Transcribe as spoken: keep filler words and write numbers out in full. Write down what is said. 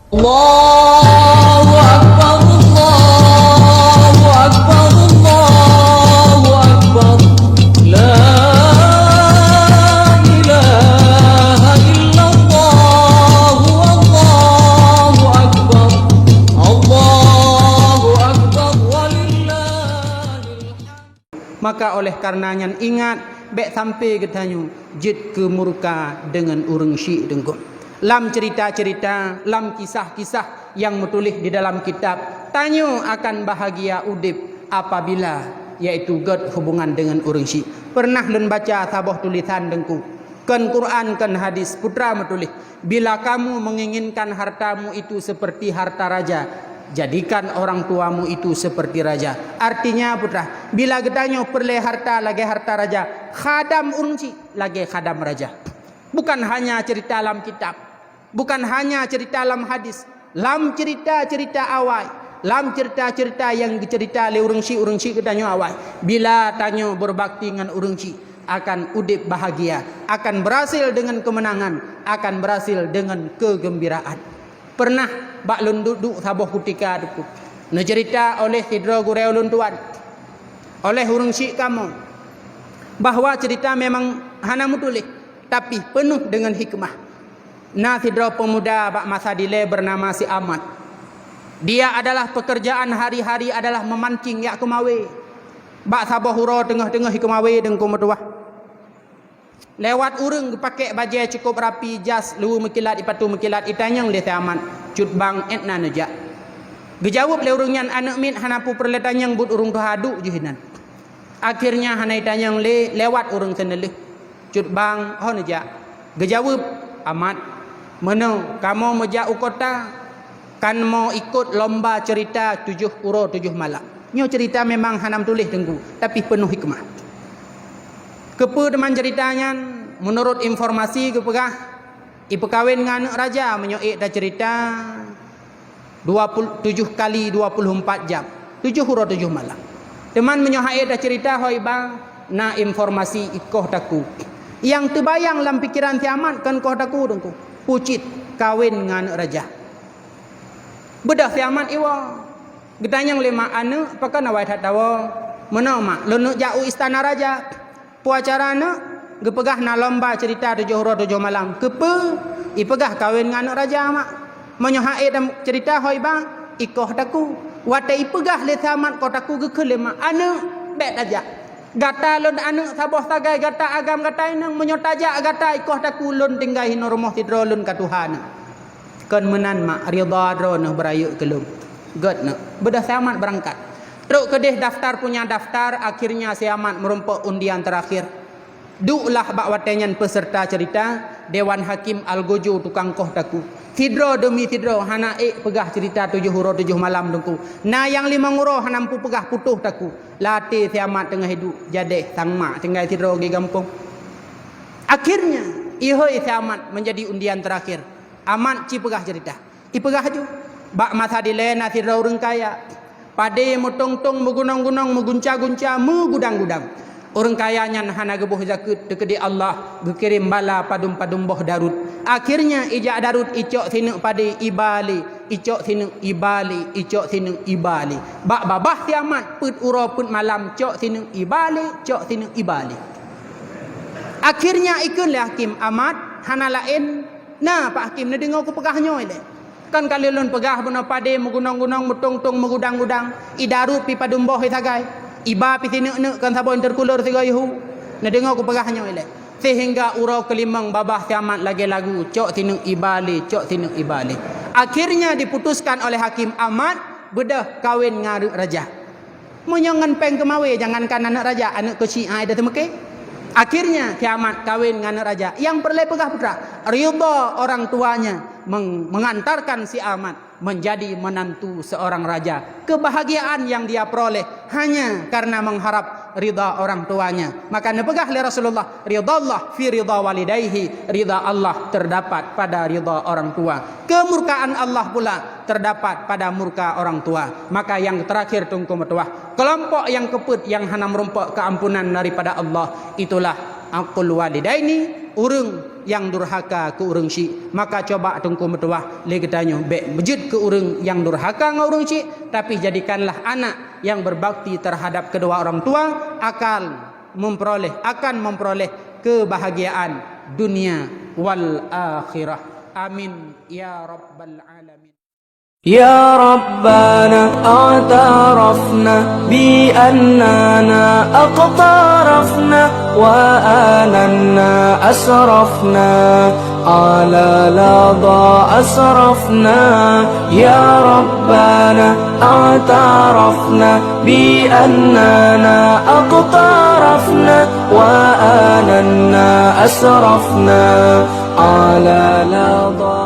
Allahu Akbar, Allahu Akbar, Allahu Akbar. La ilaha illallah, Allahu Akbar. Allahu Akbar, walillahil hamd. Maka oleh karena nyan ingat, bék sampai geutanyoe jeuet keu murka deungon ureuëng syik teungku. Lam cerita-cerita, lam kisah-kisah nyang meutuléh di dalam kitab, tanyoe akan bahagia udeb apabila, yaitu gét hubungan deungon ureuëng syik. Pernah lôn baca saboh tulisan teungku, kon Quran, kon hadis, putra meutuléh, "Bila kamu menginginkan hartamu itu seperti harta raja, jadikan orang tuamu itu seperti raja." Artinya, putra, bila geutanyoe peureulée harta lagée harta raja, khadam ureuëng syik lagée khadam raja. Bukan hanya cerita lam kitab, bukan hanya cerita lam hadis, lam cerita-cerita awai, lam cerita-cerita nyang geucerita lé ureuëng syik, ureuëng syik geutanyoe awai. Bila tanyoe berbakti ngon ureuëng syik, akan udeb bahagia, akan berhasil dengan kemenangan, akan berhasil dengan kegembiraan. Pernah bak lôn duek-duek saboh kutika teungku, neucerita oleh sidroe gurée ulôn tuan, oleh ureuëng syik kamoe, bahwa cerita memang hana meutuléh, tapi penuh dengan hikmah. Na sidroe pemuda bak masa dilée bernama si Amat. Dia adalah pekerjaan hari-hari adalah memancing jak keumawe. Bak saboh uroe teungoh-teungoh keumawe teungku meutuwah, lewat ureuëng geupakée bajée cukup rapi, jas, luweue meukilat, ipatu meukilat, itanyong lé si Amat, "Cut bang, étna neujak?" Geujaweueb lé ureuëng nyan, "Aneuëk miet, hana peue peureulée tanyong, buet ureuëng tuha duek jih inan." Akhirnya hana itanyong lé, lewat ureuëng seuneulheueh, "Cut bang, ho neujak?" Geujaweueb, "Amat, meunoe kamoe meujak u kota, kamoe ikot lomba cerita tujoh uroe tujoh malam." Nyoe cerita memang hana meutuléh teungku, tapi penuh hikmah. Keupeue teuma cerita nyan? Meunurot informasi geupeugah, ipeukawen ngon aneuëk raja meunyoe ék tacerita dua puluh, tujoh kali dua puluh empat jam, tujoh uroe tujoh malam. Teuma meunyoe han ék tacerita, ho iba, na informasi ikoh taku. Nyang teubayang lam pikeran si Amat kon koh taku teungku, pucit kawen ngon aneuëk raja. Beudôh si Amat iwoe. Geutanyong lé mak, "Aneuëk, pakon awai that tawoe?" "Meunoe mak, lôn neuk jak u istana raja." "Peue acara aneuëk?" "Geupeugah na lomba cerita tujoh uroe tujoh malam." "Keupeue?" "Ipeugah kawen ngon aneuëk raja mak." "Meunyoe han ék tacerita, ho iba, ikoh taku." Watée ipeugah lé si Amat koh taku, geukheun lé mak, "Aneuëk, bék tajak. Gata lôn aneuëk saboh sagai, gata agam gata inong, meunyoe tajak gata ikoh taku, lôn tinggai hinoe rumoh sidroe, lôn ka tuha aneuëk." "Kon meunan mak, ridha droeneuh beurayeuk keu lôn." Gét neuk. Beudôh si Amat beurangkat. Trok keudeh daftar punya daftar, akhirnya si Amat meurumpok undian terakhir. Duek lah bak watée nyan peserta cerita, Dewan Hakim, algojo, tukang koh taku. Sidroe deumi sidroe hana ék peugah cerita tujoh uroe tujoh malam teungku. Na nyang limong uroe hana meupeugah, putôh taku. Lam até si Amat teungoh iduek, jadeh sang mak tinggai sidroe di gampông. Akhirnya, ihôi si Amat menjadi undian terakhir. Amat ci peugah cerita. Ipeugah ju, bak masa dilée na sidroe ureuëng kaya. Padé meutong-tong, meugunong-gunong, meugunca-gunca, meugudang-gudang. Ureuëng kaya nyan hana geuboh zakeuet, teukeudi Allah geukirém bala padum-padum boh darut. Akhirnya ijak darut, icok sineuk padé, iba lé, icok sineuk, iba lé, icok sineuk, iba lé. Bak babah si Amat, peuet uroe peuet malam, cok sineuk, iba lé, cok sineuk, iba lé. Akhirnya ikheun lé hakim, "Amat, hana laén." "Na, Pak Hakim, neudeungoe kupeugah nyoe lé. Kan ka lheueh lôn peugah bunoe padé meugunong-gunong, meutong-tong, meugudang-gudang, idarut pi padum boh sagai, iba pi sineuk-neuk kon saboh intercooler sigoe ihu. Neudeungoe kupeugah nyoe lé." Sehingga uroe keulimong babah si Amat lagée lagu, cok sineuk iba lé, cok sineuk iba lé. Akhirnya diputuskan oleh hakim, Amat beudôh kawen ngon aneuëk raja. Meunyoe ngon péng keumawe, jangankan aneuëk raja, aneuëk keuchik hai dah teumeuke. Akhirnya, si Amat kawen ngon aneuëk raja. Nyang peureulée peugah putra, ridha orang tuanya meng-, mengantarkan si Amat menjadi menantu seorang raja. Kebahagiaan yang dia peroleh hanya karena mengharap ridha orang tuanya. Maka neupeugah lé Rasulullah, "Ridha Allah fi ridha walidaihi." Ridha Allah terdapat pada ridha orang tua. Kemurkaan Allah pula terdapat pada murka orang tua. Maka nyang terakhir teungku meutuwah, kelompok nyang keupeuet nyang hana meurumpok keuampunan daripada Allah, itulah aqul walidaini, ureuëng nyang durhaka keu ureuëng syik. Maka cuba Teungku meutuwah lé geutanyoe bék meujeuet keu ureuëng nyang durhaka ngon ureuëng syik, tapi jadikanlah anak nyang berbakti terhadap kedua orang tua, akan memperoleh, akan memperoleh kebahagiaan dunia wal akhirah. Amin ya rabbal alamin. يا ربنا اعترفنا بأننا اقترفنا وآننا أسرفنا على لظى أسرفنا. يا ربنا اعترفنا بأننا اقترفنا وآننا أسرفنا على لظى